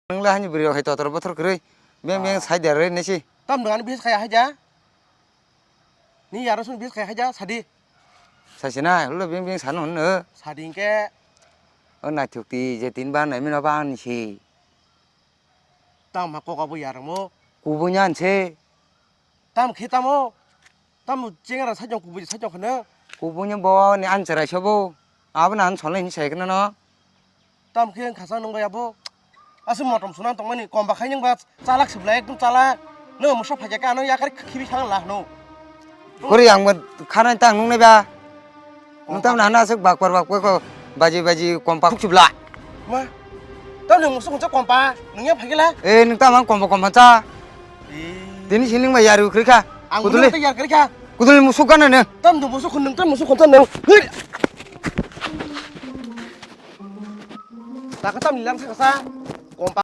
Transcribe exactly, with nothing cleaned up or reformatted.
Nwng le hani bwrwi rok hai totor bothor kwrwi. Beng beng Ah. Sai der re nisi. Tam dwngani bihis khai hai ja. Ni yaro sun bihis khai hai ja sadi. Sai sina lo beng beng sano hwn. Sadi hwnkhe. O naithok ti je tin ba nai mino ba ani si. Tam ha kok abo yarmo. Kubu nyan se. Tam khe tamo? Tamo chengra sajong kubui sajong kheno? Kubui ni bo ni an cherai sobo. Abo na an solai ni sai kheno no. Tam khe khasa nung bai abo. Asu motom sunan tongmani kom ba khai nung ba chalak siblai ekdom chalak. No musa phai ka ano yakar khibi sang lah no. Kori ang bo khanai tang nung nai ba. Nung tam na hana aswk bakpar bakpar ko baji baji kompa khuk chubla. Ma, tamo nung musuk hwnsa kompa, nung ya phagila? Eh, nung tam ang kompa kompa cha. Eh. Tini sining ba yaru khrikha. Ang kuduli. Nung ta yar khrikha. Kuduli musuk kana ne? Tam nung musuk nung tam musuk hwnsa nung. Hei. Taka tam nilang sa sa. Kompa.